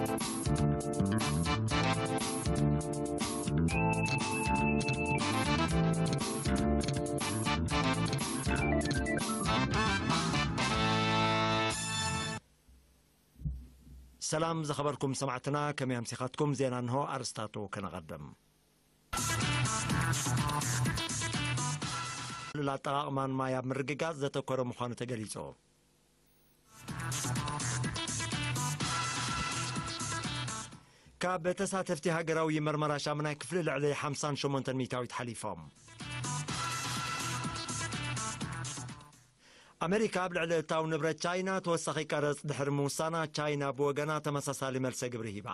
ሰላም ዝኸበርኩም ሰማዕትና፣ ከመይ ኣምሲኻትኩም? ዜና እንሆ፣ ኣርስታቱ ከነቐድም። ክልል ኣጠቓቕማን ማይ ኣብ ምርግጋጽ ዘተኮረ ምዃኑ ተገሊጹ። ካብ ተሳተፍቲ ሃገራዊ መርመራ ሻምናይ ክፍሊ ልዕሊ ሓምሳን ሸሞንተን ሚእታዊት ሓሊፎም። ኣመሪካ ኣብ ልዕሊ እታው ንብረት ቻይና ተወሳኺ ቀረጽ ድሕሪ ምውሳና፣ ቻይና ብወገና ተመሳሳሊ መልሰ ግብሪ ሂባ።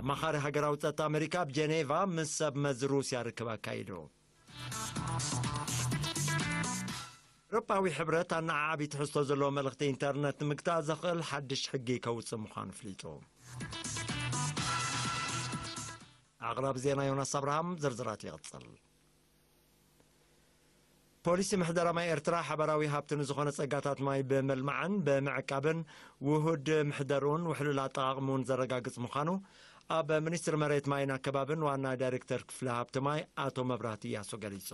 ኣማኻሪ ሃገራዊ ጸጥታ ኣመሪካ ኣብ ጀኔቫ ምስ ሰብ መዚ ሩስያ ርክብ ኣካይዱ። ኤውሮጳዊ ሕብረት ኣነዓዓቢ ትሕዝቶ ዘለዎ መልእኽቲ ኢንተርነት ንምግታእ ዘኽእል ሓድሽ ሕጊ ከውጽእ ምዃኑ ኣፍሊጡ። ኣቕራቢ ዜና ዮናስ ኣብርሃም፣ ዝርዝራት ይቕጽል። ፖሊሲ ምሕደራ ማይ ኤርትራ ሓባራዊ ሃብቲ ንዝኾነ ጸጋታት ማይ ብምልማዕን ብምዕቃብን ውሁድ ምሕደርኡን ውሕሉል ኣጠቓቕምኡን ዘረጋግጽ ምዃኑ ኣብ ሚኒስትሪ መሬት ማይን ኣከባብን ዋና ዳይሬክተር ክፍሊ ሃብቲ ማይ ኣቶ መብራህቱ እያሱ ገሊጹ።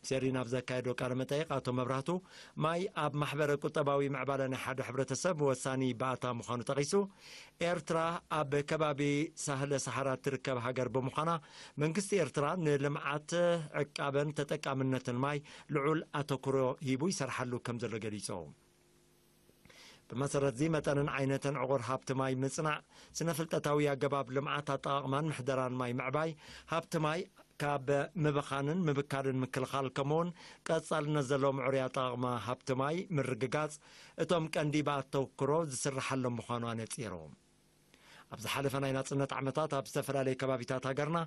ሴሪ ናብ ዘካየዶ ቃለ መጠይቕ ኣቶ መብራህቱ፣ ማይ ኣብ ማሕበረ ቁጠባዊ ምዕባለ ናይ ሓደ ሕብረተሰብ ወሳኒ ባእታ ምዃኑ ጠቒሱ፣ ኤርትራ ኣብ ከባቢ ሳህለ ሰሓራ እትርከብ ሃገር ብምዃና፣ መንግስቲ ኤርትራ ንልምዓት ዕቃበን ተጠቃምነትን ማይ ልዑል ኣተኩሮ ሂቡ ይሰርሓሉ ከም ዘሎ ገሊጹ። ብመሰረት እዚ መጠንን ዓይነትን ዕቑር ሃብቲ ማይ ምጽናዕ፣ ስነ ፍልጠታዊ ኣገባብ ልምዓት ኣጠቓቕማን ምሕደራን ማይ ምዕባይ፣ ሃብቲ ማይ ካብ ምብኻንን ምብካልን ምክልኻል፣ ከምኡውን ቀጻልነት ዘለዎ ምዕሩይ ኣጠቓቕማ ሃብቲ ማይ ምርግጋጽ፣ እቶም ቀንዲ ብኣተኩሮ ዝስርሓሎም ምዃኑ ኣነጺሩ። ኣብ ዝሓለፈ ናይ ናጽነት ዓመታት ኣብ ዝተፈላለዩ ከባቢታት ሃገርና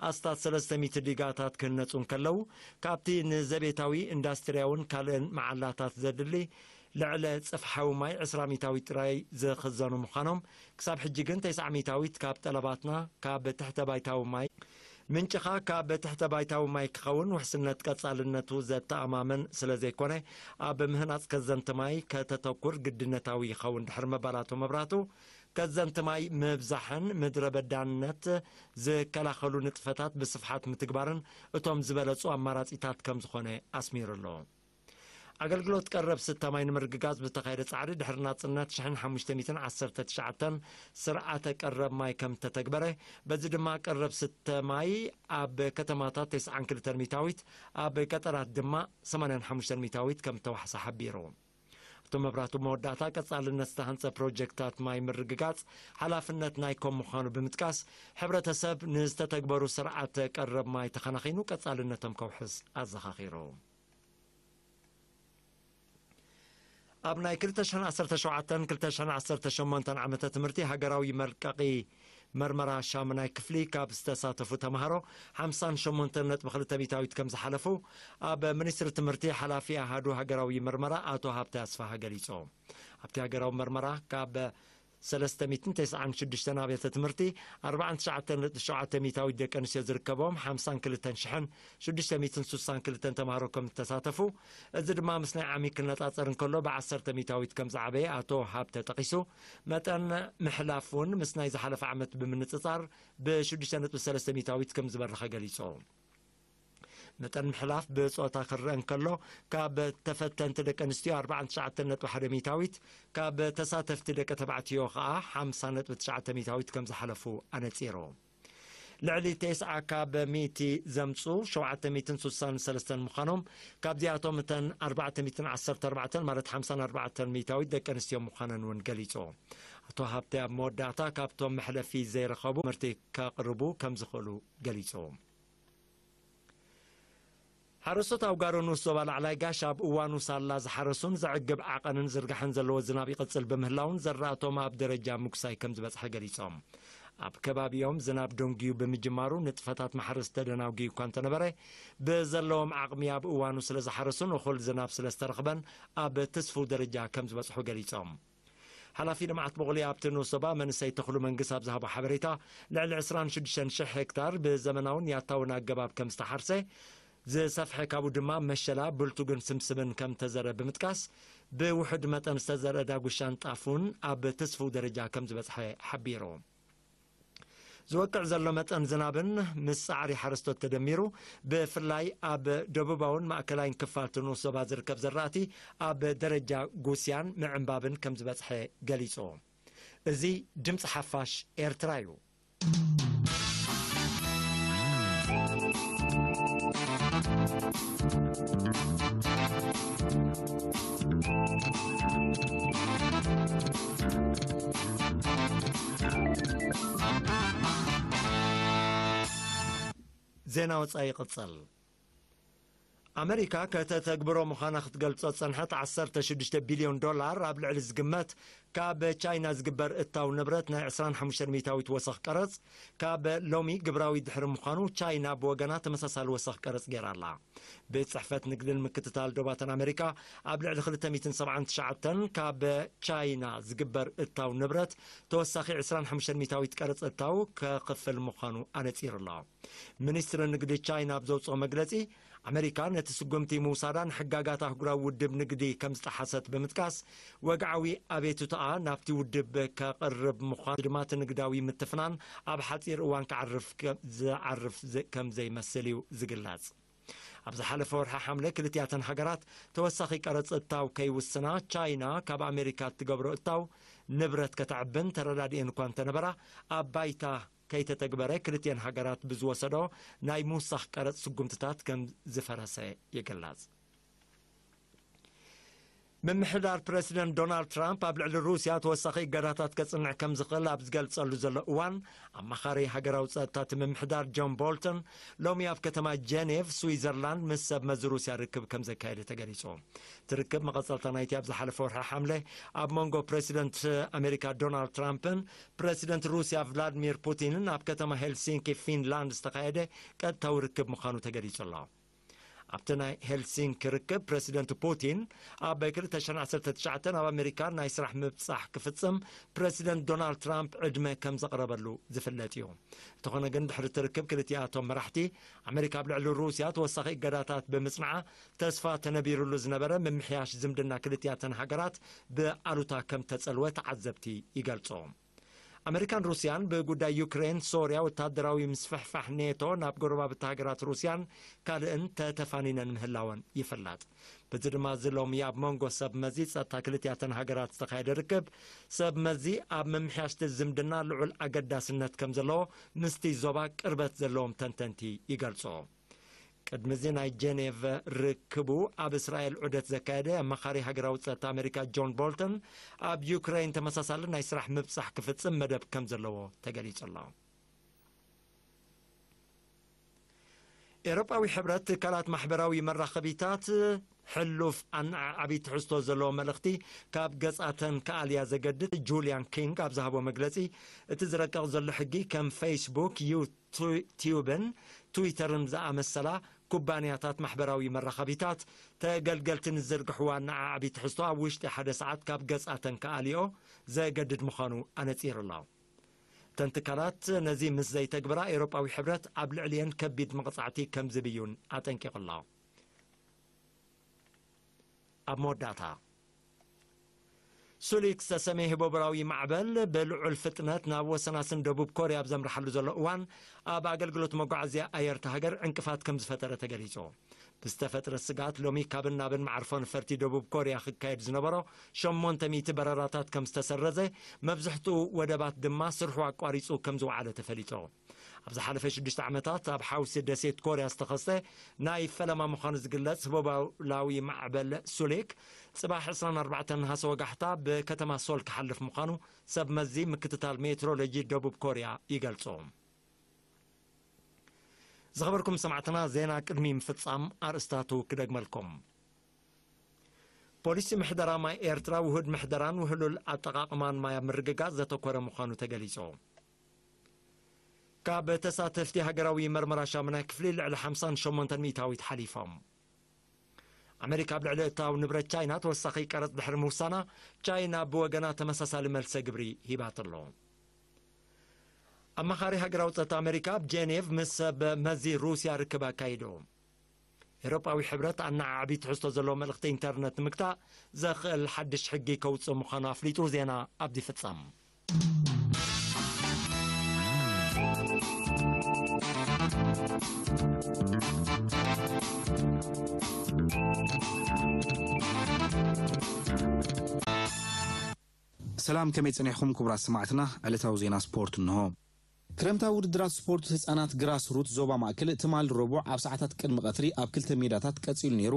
ኣስታት ሰለስተ ሚእቲ ዲጋታት ክህነጹ እንከለዉ፣ ካብቲ ንዘቤታዊ፣ ኢንዳስትርያውን ካልእን መዓላታት ዘድሊ ልዕሊ ጽፍሓዊ ማይ ዕስራ ሚእታዊት ጥራይ ዝኽዘኑ ምዃኖም፣ ክሳብ ሕጂ ግን ተስዓ ሚእታዊት ካብ ጠለባትና ካብ ትሕተ ባይታዊ ማይ፣ ምንጭኻ ካብ ትሕተ ባይታዊ ማይ ክኸውን ውሕስነት ቀጻልነቱ ዘተኣማምን ስለ ዘይኮነ፣ ኣብ ምህናጽ ከዘንቲ ማይ ከተተኩር ግድነታዊ ይኸውን ድሕሪ ምባል ኣቶ መብራህቱ፣ ከዘንቲ ማይ ምብዛሕን ምድረ በዳነት ዝከላኸሉ ንጥፈታት ብስፍሓት ምትግባርን እቶም ዝበለጹ ኣማራጺታት ከም ዝኾነ ኣስሚሩ ኣሎ። ኣገልግሎት ቀረብ ስተ ማይ ንምርግጋጽ ብዝተኻየደ ጻዕሪ፣ ድሕሪ ናጽነት ሽሕን ሓሙሽተ ሚእትን ዓሰርተ ትሽዓተን ስርዓተ ቀረብ ማይ ከም እተተግበረ፣ በዚ ድማ ቀረብ ስተ ማይ ኣብ ከተማታት ተስዓን ክልተን ሚእታዊት፣ ኣብ ገጠራት ድማ ሰማንያን ሓሙሽተን ሚእታዊት ከም እተዋሕሰ ሓቢሩ። ኣቶ መብራህቱ፣ መወዳእታ ቀጻልነት ዝተሃንጸ ፕሮጀክታት ማይ ምርግጋጽ ሓላፍነት ናይ ኮም ምዃኑ ብምጥቃስ፣ ሕብረተሰብ ንዝተተግበሩ ስርዓተ ቀረብ ማይ ተኸናኺኑ ቀጻልነቶም ከውሕስ ኣዘኻኺሩ። ኣብ ናይ ክልተ ሽሕን ዓሰርተ ሸውዓተን ክልተ ሽሕን ዓሰርተ ሸሞንተን ዓመተ ትምህርቲ ሃገራዊ መልቀቒ መርመራ ሻምናይ ክፍሊ ካብ ዝተሳተፉ ተምሃሮ ሓምሳን ሸሞንተን ነጥቢ ክልተ ሚእታዊት ከም ዝሓለፉ ኣብ ሚኒስትሪ ትምህርቲ ሓላፊ ኣሃዱ ሃገራዊ መርመራ ኣቶ ሃብተ ኣስፋሃ ገሊጾም። ኣብቲ ሃገራዊ መርመራ ካብ ሰለስተ ሚእትን ተስዓን ሽዱሽተን ኣብያተ ትምህርቲ ኣርባዓን ትሽዓተን ነጥቢ ሸውዓተ ሚእታዊት ደቂ ኣንስትዮ ዝርከቦም ሓምሳን ክልተን ሽሕን ሽዱሽተ ሚእትን ሱሳን ክልተን ተምሃሮ ከም ዝተሳተፉ፣ እዚ ድማ ምስ ናይ ዓሚ ክነጻጸር እንከሎ ብዓሰርተ ሚእታዊት ከም ዝዓበየ ኣቶ ሃብተ ጠቒሱ፣ መጠን ምሕላፍ እውን ምስ ናይ ዝሓለፈ ዓመት ብምንጽጻር ብሽዱሽተ ነጥቢ ሰለስተ ሚእታዊት ከም ዝበረኸ ገሊጹ። መጠን ምሕላፍ ብጾታ ክረአ እንከሎ፣ ካብ ተፈተንቲ ደቂ ኣንስትዮ ኣርባዓን ትሽዓተን ነጥቢ ሓደ ሚእታዊት፣ ካብ ተሳተፍቲ ደቂ ተባዕትዮ ከኣ ሓምሳ ነጥቢ ትሽዓተ ሚእታዊት ከም ዝሓለፉ ኣነጺሩ። ልዕሊ ተስዓ ካብ ሚእቲ ዘምጹ ሸውዓተ ሚእትን ሱሳን ሰለስተን ምዃኖም፣ ካብዚኣቶም እተን ኣርባዕተ ሚእትን ዓሰርተ ኣርባዕተን ማለት ሓምሳን ኣርባዕተን ሚእታዊት ደቂ ኣንስትዮ ምዃነን እውን ገሊጹ። ኣቶ ሃብተ ኣብ መወዳእታ፣ ካብቶም መሕለፊ ዘይረኸቡ ትምህርቲ ከቕርቡ ከም ዝኽእሉ ገሊጹ። ሓረስቶት ኣውጋሮ ንኡስ ዞባ ላዕላይ ጋሽ ኣብ እዋኑ ሳላ ዝሓረሱን ዘዕግብ ዓቐንን ዝርጋሐን ዘለዎ ዝናብ ይቕጽል ብምህላውን ዘራእቶም ኣብ ደረጃ ምጉሳይ ከም ዝበጽሐ ገሊጾም። ኣብ ከባቢኦም ዝናብ ደንጉዩ ብምጅማሩ ንጥፈታት ማሕረስ ተደናጉዩ እኳ እንተነበረ፣ ብዘለዎም ዓቕሚ ኣብ እዋኑ ስለ ዝሓረሱን እኹል ዝናብ ስለ ዝተረኽበን ኣብ ትስፉው ደረጃ ከም ዝበጽሑ ገሊጾም። ሓላፊ ልምዓት ቡቕሊ ኣብቲ ንኡስ ዞባ መንእሰይ ተኽሉ መንግስ ኣብ ዝሃቦ ሓበሬታ፣ ልዕሊ ዕስራን ሽዱሽተን ሽሕ ሄክታር ብዘመናውን ያታውን ኣገባብ ከም ዝተሓርሰ፣ ዝሰፍሐ ካብኡ ድማ መሸላ፣ ብልቱግን ስምስምን ከም ተዘረ ብምጥቃስ፣ ብውሑድ መጠን ዝተዘርአ ዳጉሻን ጣፉን ኣብ ትስፉው ደረጃ ከም ዝበጽሐ ሓቢሩ። ዝወቅዕ ዘሎ መጠን ዝናብን ምስ ጻዕሪ ሓረስቶት ተደሚሩ፣ ብፍላይ ኣብ ደቡባውን ማእከላይን ክፋል እቲ ንኡስ ዞባ ዝርከብ ዘራእቲ ኣብ ደረጃ ጉስያን ምዕንባብን ከም ዝበጽሐ ገሊጹ። እዚ ድምጺ ሓፋሽ ኤርትራ እዩ። ዜና ወጻኢ ይቕጽል። ኣመሪካ ከተተግብሮ ምዃና ክትገልጾ ዝጸንሐት ዓሰርተ ሽዱሽተ ቢልዮን ዶላር ኣብ ልዕሊ ዝግመት ካብ ቻይና ዝግበር እታው ንብረት ናይ ዕስራን ሓሙሽተን ሚእታዊት ወሰኽ ቀረጽ፣ ካብ ሎሚ ግብራዊ ድሕሪ ምዃኑ፣ ቻይና ብወገና ተመሳሳሊ ወሰኽ ቀረጽ ገይራ ኣላ። ቤት ጽሕፈት ንግድን ምክትታል ዶባትን ኣመሪካ፣ ኣብ ልዕሊ ክልተ ሚእትን ሰብዓን ትሽዓተን ካብ ቻይና ዝግበር እታው ንብረት ተወሳኺ ዕስራን ሓሙሽተን ሚእታዊት ቀረጽ እታው ከኽፍል ምዃኑ ኣነጺሩ ኣሎ። ሚኒስትሪ ንግዲ ቻይና ኣብ ዘውጽኦ መግለጺ፣ ኣመሪካ ነቲ ስጉምቲ ምውሳዳ ንሕጋጋት ኣህጉራዊ ውድብ ንግዲ ከም ዝጠሓሰት ብምጥቃስ፣ ወግዓዊ ኣቤቱታኣ ናብቲ ውድብ ከቕርብ ምዃኑ ድማ፣ እቲ ንግዳዊ ምትፍናን ኣብ ሓጺር እዋን ክዓርፍ ከ-፣ ዝዓርፍ ዘ-፣ ከም ዘይመስል እዩ ዝግለጽ። ኣብ ዝሓለፈ ወርሒ ሓምለ፣ ክልቲኣተን ሃገራት ተወሳኺ ቀረጽ እታው ከይውስና፣ ቻይና ካብ ኣመሪካ እትገብሮ እታው ንብረት ከተዕብን ተረዳዲኤን እኳ እንተነበራ፣ ኣብ ባይታ ከይተተግበረ፣ ክልቲኤን ሃገራት ብዝወሰዶ ናይ ምውሳኽ ቀረጽ ስጉምትታት ከም ዝፈረሰ ይግለጽ። ምምሕዳር ፕረሲደንት ዶናልድ ትራምፕ ኣብ ልዕሊ ሩስያ ተወሳኺ እገዳታት ከጽንዕ ከም ዝኽእል ኣብ ዝገልጸሉ ዘሎ እዋን፣ ኣማኻሪ ሃገራዊ ጸጥታ እቲ ምምሕዳር ጆን ቦልተን ሎሚ ኣብ ከተማ ጀኔቭ ስዊዘርላንድ ምስ ሰብ መዚ ሩስያ ርክብ ከም ዘካየደ ተገሊጹ። እቲ ርክብ መቐጸልታ ናይቲ ኣብ ዝሓለፈ ወርሒ ሓምለ ኣብ መንጎ ፕረሲደንት ኣመሪካ ዶናልድ ትራምፕን ፕረሲደንት ሩስያ ቭላድሚር ፑቲንን ኣብ ከተማ ሄልሲንኪ ፊንላንድ ዝተኻየደ ቀጥታዊ ርክብ ምዃኑ ተገሊጹ ኣሎ። ኣብቲ ናይ ሄልሲንኪ ርክብ፣ ፕረሲደንት ፑቲን ኣብ ክልተ ሽሕን ዓሰርተ ትሽዓተን ኣብ ኣመሪካ ናይ ስራሕ ምብጻሕ ክፍጽም ፕረሲደንት ዶናልድ ትራምፕ ዕድመ ከም ዘቕረበሉ ዝፍለጥ እዩ። እንተኾነ ግን፣ ድሕሪ እቲ ርክብ ክልቲኣቶም መራሕቲ፣ ኣመሪካ ኣብ ልዕሊ ሩስያ ተወሳኺ እገዳታት ብምጽንዓ፣ ተስፋ ተነቢሩሉ ዝነበረ ምምሕያሽ ዝምድና ክልቲኣተን ሃገራት ብኣሉታ ከም ተጸልወ ተዓዘብቲ ይገልጹ። ኣመሪካን ሩስያን ብጉዳይ ዩክሬን፣ ሶርያ፣ ወታደራዊ ምስፍሕፋሕ ኔቶ ናብ ጎረባብቲ ሃገራት ሩስያን ካልእን ተተፋኒነን ምህላወን ይፍለጥ። በዚ ድማ፣ እዚ ሎሚ ኣብ መንጎ ሰብ መዚ ጸጥታ ክልቲኣተን ሃገራት ዝተኻየደ ርክብ፣ ሰብ መዚ ኣብ ምምሕያሽ እቲ ዝምድና ልዑል ኣገዳስነት ከም ዘለዎ ምስቲ ዞባ ቅርበት ዘለዎም ተንተንቲ ይገልጹ። ቅድሚ እዚ ናይ ጀኔቭ ርክቡ ኣብ እስራኤል ዑደት ዘካየደ ኣማኻሪ ሃገራዊ ጸጥታ ኣመሪካ ጆን ቦልተን፣ ኣብ ዩክሬን ተመሳሳሊ ናይ ስራሕ ምብጻሕ ክፍጽም መደብ ከም ዘለዎ ተገሊጹ ኣሎ። ኤውሮጳዊ ሕብረት ትካላት ማሕበራዊ መራኸቢታት ሕሉፍ ኣነዓዓቢ ትሕዝቶ ዘለዎ መልእኽቲ ካብ ገጻተን ክኣልያ ዘገድድ። ጁልያን ኪንግ ኣብ ዝሃቦ መግለጺ፣ እቲ ዝረቀቕ ዘሎ ሕጊ ከም ፌስቡክ፣ ዩ-፣ ቱ-፣ ቲዩብን ትዊተርን ዝኣመሰላ ኩባንያታት ማሕበራዊ መራኸቢታት፣ ተገልገልቲ ንዝዝርግሕዎ ኣነዓዓቢ ትሕዝቶ ኣብ ውሽጢ ሓደ ሰዓት ካብ ገጻተን ክኣልዮ ዘገድድ ምዃኑ ኣነጺሩ ኣሎ። እተን ትካላት ነዚ ምስ ዘይተግብራ፣ ኤውሮጳዊ ሕብረት ኣብ ልዕሊየን ከቢድ መቕጻዕቲ ከም ዝብዩን ኣጠንቂቑ ኣሎ። ኣብ መወዳእታ፣ ሱሊክ ዝተሰመየ ህቦብራዊ ማዕበል ብልዑል ፍጥነት ናብ ወሰናስን ደቡብ ኮርያ ኣብ ዘምርሓሉ ዘሎ እዋን፣ ኣብ ኣገልግሎት መጓዓዝያ ኣየር እታ ሃገር ዕንቅፋት ከም ዝፈጠረ ተገሊጹ። ብዝተፈጥረ ስግኣት፣ ሎሚ ካብን ናብን መዓርፎ ነፈርቲ ደቡብ ኮርያ ክካየድ ዝነበሮ ሸሞንተ ሚእቲ በረራታት ከም ዝተሰረዘ፣ መብዝሕትኡ ወደባት ድማ ስርሑ ኣቋሪጹ ከም ዝወዓለ ተፈሊጡ። ኣብ ዝሓለፈ ሽዱሽተ ዓመታት ኣብ ሓውሲ ደሴት ኮርያ ዝተኸስተ ናይ ፈለማ ምዃኑ ዝግለጽ ህቦባላዊ ማዕበል ሱሌክ፣ ጽባሕ ዕስራን ኣርባዕተን ነሃሰ ወጋሕታ ብከተማ ሶል ክሓልፍ ምዃኑ ሰብ መዚ ምክትታል ሜትሮሎጂ ደቡብ ኮርያ ይገልጹ። ዝኸበርኩም ሰማዕትና፣ ዜና ቅድሚ ምፍጻም ኣርእስታቱ ክደግመልኩም። ፖሊሲ ምሕደራ ማይ ኤርትራ፣ ውሁድ ምሕደራን ውህሉል ኣጠቓቕማን ማይ ኣብ ምርግጋጽ ዘተኮረ ምዃኑ ተገሊጹ። ካብ ተሳተፍቲ ሃገራዊ መርመራ ሻሙናይ ክፍሊ ልዕሊ ሓምሳን ሸሞንተን ሚእታዊት ሓሊፎም። ኣመሪካ ኣብ ልዕሊ እታው ንብረት ቻይና ተወሳኺ ቀረጽ ድሕሪ ምውሳና፣ ቻይና ብወገና ተመሳሳሊ መልሰ ግብሪ ሂባትሎ። ኣማኻሪ ሃገራዊ ጸጥታ ኣመሪካ ኣብ ጄኔቭ ምስ ሰብ መዚ ሩስያ ርክብ ኣካይዱ። ኤውሮጳዊ ሕብረት ኣነዓዓቢ ትሕዝቶ ዘለዎ መልእኽቲ ኢንተርነት ንምግታእ ዘኽእል ሓድሽ ሕጊ ከውጽእ ምዃኑ ኣፍሊጡ። ዜና ኣብዚ ይፍጸም። ሰላም፣ ከመይ ጸኒሕኩም ክቡራት ሰማዕትና? ዕለታዊ ዜና ስፖርት እንሆ። ክረምታዊ ውድድራት ስፖርት ህጻናት ግራስ ሩት ዞባ ማእከል ትማል ረቡዕ ኣብ ሰዓታት ቅድሚ ቀትሪ ኣብ ክልተ ሜዳታት ቀጺሉ ነይሩ።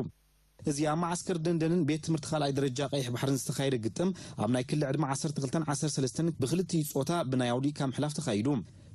እዚ ኣብ መዓስከር ደንደንን ቤት ትምህርቲ ካልኣይ ደረጃ ቀይሕ ባሕርን ዝተኻየደ ግጥም ኣብ ናይ ክሊ ዕድመ ዓሰርተ ክልተን ዓሰርተ ሰለስተን ብክልቲኡ ጾታ ብናይ ኣውዲእካ ምሕላፍ ተኻይዱ።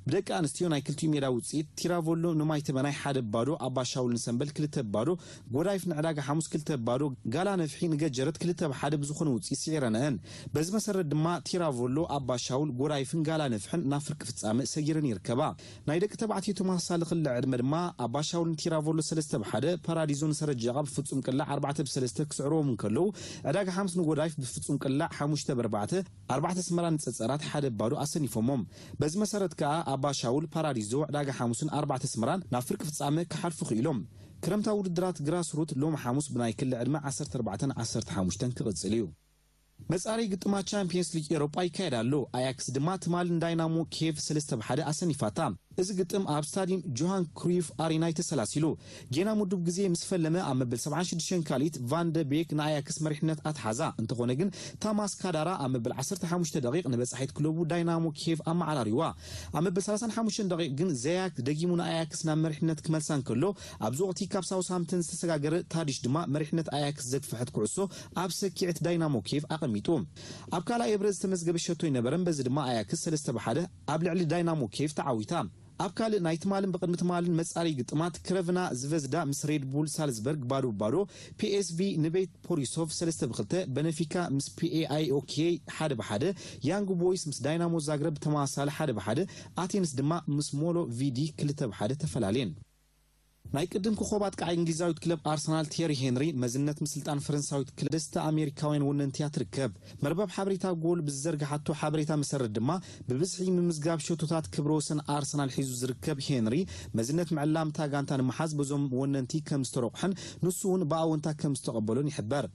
ብደቂ ኣንስትዮ ናይ ክልቲኡ ሜዳ ውጽኢት ቲራቮሎ ንማይ ተመናይ ሓደ ባዶ፣ ኣባሻውል ንሰንበል ክልተ ባዶ፣ ጎዳይፍ ንዕዳጋ ሓሙስ ክልተ ባዶ፣ ጋላ ነፍሒ ንገጀረት ክልተ ብሓደ ብዝኾነ ውጽኢት ስዒረንአን። በዚ መሰረት ድማ ቲራቮሎ፣ ኣባሻውል፣ ጎዳይፍን ጋላ ነፍሕን ናብ ፍርቂ ፍጻመ ሰጊረን ይርከባ። ናይ ደቂ ተባዕትዮ ተመሳሳሊ ክሊ ዕድመ ድማ ኣባሻውልን ቲራቮሎ ሰለስተ ብሓደ፣ ፓራዲዞ ንሰረጃቓ ብፍጹም ቅላዕ ኣርባዕተ ብሰለስተ ክስዕርዎም እንከለዉ፣ ዕዳጋ ሓሙስ ንጎዳይፍ ብፍጹም ቅላዕ ሓሙሽተ ብኣርባዕተ፣ ኣርባዕተ ኣስመራ ንጸጸራት ሓደ ባዶ ኣሰኒፎሞም። በዚ መሰረት ከኣ ኣባሻውል፣ ፓራዲዞ፣ ዕዳጋ ሓሙስን ኣርባዕተ ኣስመራን ናብ ፍርቂ ፍጻመ ክሓልፉ ክኢሎም። ክረምታዊ ውድድራት ግራስ ሩት ሎም ሓሙስ ብናይ ክሊ ዕድመ ዓሰርተ ኣርባዕተን ዓሰርተ ሓሙሽተን ክቕጽል እዩ። መጻረይ ግጥማት ቻምፒየንስ ሊግ ኤውሮጳ ይካየድ ኣሎ። ኣያክስ ድማ ትማሊ ንዳይናሞ ኪየቭ ሰለስተ ብሓደ ኣሰኒፋታ። እዚ ግጥም ኣብ ስታዲየም ጆሃን ክሩይፍ ኣሬና እዩ ተሰላሲሉ። ጌና ምዱብ ግዜ ምስ ፈለመ ኣብ መበል ሰብዓን ሽዱሽተን ካልኢት ቫን ደ ቤክ ንኣያክስ መሪሕነት ኣትሓዛ። እንተኾነ ግን ታማስ ካዳራ ኣብ መበል ዓሰርተ ሓሙሽተ ደቂቕ ንበጻሒት ክለቡ ዳይናሞ ኪየቭ ኣመዓራሪዋ። ኣብ መበል ሰላሳን ሓሙሽተን ደቂቕ ግን ዘያክ ደጊሙ ንኣያክስ ናብ መሪሕነት ክመልሳ እንከሎ ኣብዚ ወቕቲ ካብ ሳውስሃምፕተን ዝተሰጋገረ ታዲሽ ድማ መሪሕነት ኣያክስ ዘግፍሐት ኩዕሶ ኣብ ሰኪዐት ዳይናሞ ኪየቭ ኣቐሚጡ። ኣብ ካልኣይ እብረ ዝተመዝገበ ሸቶ ኣይነበረን፣ በዚ ድማ ኣያክስ ሰለስተ ብሓደ ኣብ ልዕሊ ዳይናሞ ኪየቭ ተዓዊታ። ኣብ ካልእ ናይ ትማልን ብቕድሚ ትማልን መጻረዪ ግጥማት ክረቭና ዝቨዝዳ ምስ ሬድ ቡል ሳልዝበርግ ባዶ ብባዶ፣ ፒኤስቪ ንቤት ፖሪሶቭ ሰለስተ ብክልተ፣ በነፊካ ምስ ፒኤኣይኦኬ ሓደ ብሓደ፣ ያንግ ቦይስ ምስ ዳይናሞ ዛግረብ ብተመሳሳሊ ሓደ ብሓደ፣ ኣቴንስ ድማ ምስ ሞሎ ቪዲ ክልተ ብሓደ ተፈላለየን። ናይ ቅድም ኮኾብ ኣጥቃዒ እንግሊዛዊት ክለብ ኣርሰናል ቴሪ ሄንሪ መዝነት ምስልጣን ፈረንሳዊት ክለብ ደስታ ኣሜሪካውያን ወነንቲ እያ ትርከብ። መርበብ ሓበሬታ ጎል ብዝዘርግሓቶ ሓበሬታ መሰረት ድማ ብብዝሒ ምምዝጋብ ሸቶታት ክብረ ወሰን ኣርሰናል ሒዙ ዝርከብ ሄንሪ መዝነት ምዕላምታ ጋንታ ንምሓዝ በዞም ወነንቲ ከም ዝተረቑሐን ንሱ እውን ብኣወንታ ከም ዝተቐበሎን ይሕበር።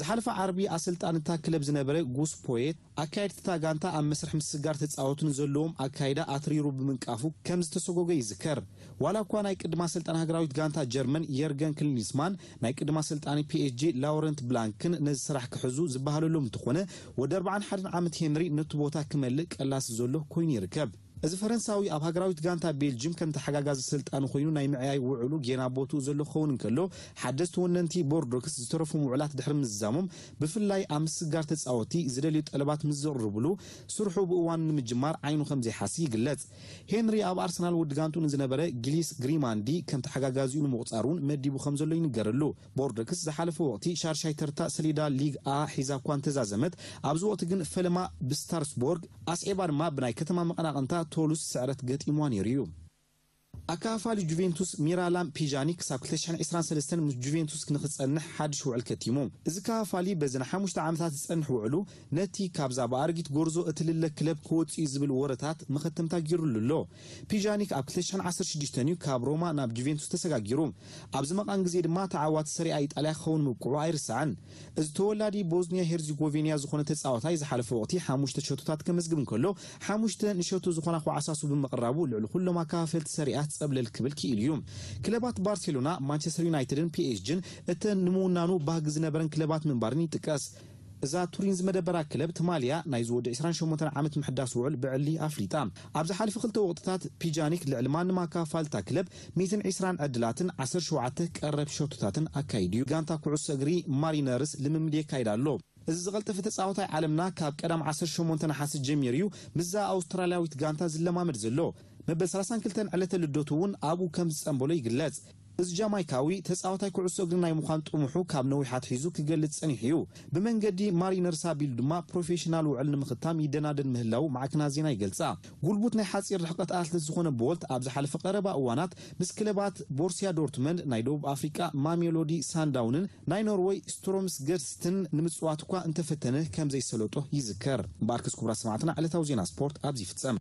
ዝሓለፈ ዓርቢ ኣሰልጣኒ እታ ክለብ ዝነበረ ጉስ ፖየት ኣካየድቲ እታ ጋንታ ኣብ መስርሕ ምስግጋር ተጻወቱ ንዘለዎም ኣካይዳ ኣትሪሩ ብምንቃፉ ከም ዝተሰጎገ ይዝከር። ዋላ እኳ ናይ ቅድማ ኣሰልጣኒ ሃገራዊት ጋንታ ጀርመን የርገን ክሊንስማን ናይ ቅድማ ኣሰልጣኒ ፒኤስጂ ላውረንት ብላንክን ነዚ ስራሕ ክሕዙ ዝበሃለሎም እንተኾነ፣ ወዲ ኣርባዓን ሓደን ዓመት ሄንሪ ነቲ ቦታ ክመልእ ቀላሲ ዘሎ ኮይኑ ይርከብ። እዚ ፈረንሳዊ ኣብ ሃገራዊት ጋንታ ቤልጅም ከም ተሓጋጋዚ ኣሰልጣኒ ኮይኑ ናይ ምዕያይ ውዕሉ ጌና ቦትኡ ዘሎ ክኸውን እንከሎ፣ ሓደስቲ ወነንቲ ቦርዶክስ ዝተረፎም ውዕላት ድሕሪ ምዝዛሞም፣ ብፍላይ ኣብ ምስግጋር ተጻወትቲ ዝደልዩ ጠለባት ምስ ዘቕርብሉ፣ ስርሑ ብእዋኑ ንምጅማር ዓይኑ ከም ዘይሓሲ ይግለጽ። ሄንሪ ኣብ ኣርሰናል ወዲ ጋንቱ ንዝነበረ ጊሊስ ግሪማንዲ ከም ተሓጋጋዚኡ ንምቑጻር እውን መዲቡ ከም ዘሎ ይንገረሉ። ቦርዶክስ ዝሓለፈ ወቕቲ ሻርሻይ ተርታ ሰሌዳ ሊግ ኣ ሒዛ እኳ እንተዛዘመት፣ ኣብዚ ወቕቲ ግን ፈለማ ብስታርስቦርግ ኣስዒባ ድማ ብናይ ከተማ መቐናቕንታ ቶሉስ ስዕረት ገጢምዋ ነይሩ እዩ። ኣካፋሊ ጁቬንቱስ ሚራላም ፒጃኒክ ክሳብ ክልተ ሽሕን ዕስራን ሰለስተን ምስ ጁቬንቱስ ንክጸንሕ ሓድሽ ውዕል ከቲሙ። እዚ ካፋሊ በዚ ንሓሙሽተ ዓመታት ዝጸንሕ ውዕሉ ነቲ ካብዛ ብኣረጊት ጎርዞ እትልለ ክለብ ክወጽእ እዩ ዝብል ወረታት መኸተምታ ገይሩሉ ኣሎ። ፒጃኒክ ኣብ ክልተ ሽሕን ዓሰርተ ሽዱሽተን እዩ ካብ ሮማ ናብ ጁቬንቱስ ተሰጋጊሩ። ኣብዚ መቓን ግዜ ድማ ተዓዋቲ ሰሪኣ ኢጣልያ ክኸውን ምብቅዑ ኣይርሳዕን። እዚ ተወላዲ ቦዝኒያ ሄርዚጎቬንያ ዝኾነ ተጻዋታይ ዝሓለፈ ወቕቲ ሓሙሽተ ሸቶታት ከመዝግብ እንከሎ፣ ሓሙሽተ ንሸቶ ዝኾና ኳዕሳሱ ብምቕራቡ ልዕሊ ኩሎም ኣካፋፈልቲ ሰሪኣ ጸብለል ክብል ክኢሉ እዩ። ክለባት ባርሴሎና፣ ማንቸስተር ዩናይትድን ፒኤስጂን እተን ንምውናኑ ባህጊ ዝነበረን ክለባት ምንባርን ይጥቀስ። እዛ ቱሪን ዝመደበራ ክለብ ትማልያ ናይ ዝወዲ ዕስራን ሸሞንተን ዓመት ምሕዳስ ውዕል ብዕሊ ኣፍሊጣ። ኣብ ዝሓለፈ ክልተ ወቕትታት ፒጃኒክ ልዕሊ ማንም ኣካፋልታ ክለብ ሚእትን ዕስራን ዕድላትን ዓሰርተ ሸውዓተ ቀረብ ሸቶታትን ኣካይዱ እዩ። ጋንታ ኩዕሶ እግሪ ማሪነርስ ልምምድ የካይድ ኣሎ። እዚ ዝቐልጠፈ ተጻዋታይ ዓለምና ካብ ቀዳም ዓሰርተ ሸሞንተ ነሓሰ ጀሚሩ እዩ ምስዛ ኣውስትራልያዊት ጋንታ ዝለማመድ ዘሎ። መበል ሰላሳን ክልተን ዕለተ ልደቱ እውን ኣብኡ ከም ዝጸንበሎ ይግለጽ። እዚ ጃማይካዊ ተጻዋታይ ኩዕሶ እግሪ ናይ ምዃን ጥሙሑ ካብ ነዊሕ ኣትሒዙ ክገልጽ ጸኒሑ እዩ። ብመንገዲ ማሪነርስ ኣቢሉ ድማ ፕሮፌሽናል ውዕል ንምኽታም ይደናደን ምህላው ማዕከናት ዜና ይገልጻ። ጉልቡት ናይ ሓጺር ርሕቀት ኣትለት ዝኾነ ቦልት ኣብ ዝሓለፈ ቀረባ እዋናት ምስ ክለባት ቦርሲያ ዶርትመንድ ናይ ደቡብ ኣፍሪቃ፣ ማሜሎዲ ሳንዳውንን ናይ ኖርወይ ስትሮምስገርስትን ንምጽዋት እኳ እንተፈተነ ከም ዘይሰለጦ ይዝከር። እምበኣርከስ ክቡራት ሰማዕትና ዕለታዊ ዜና ስፖርት ኣብዚ ይፍጸም።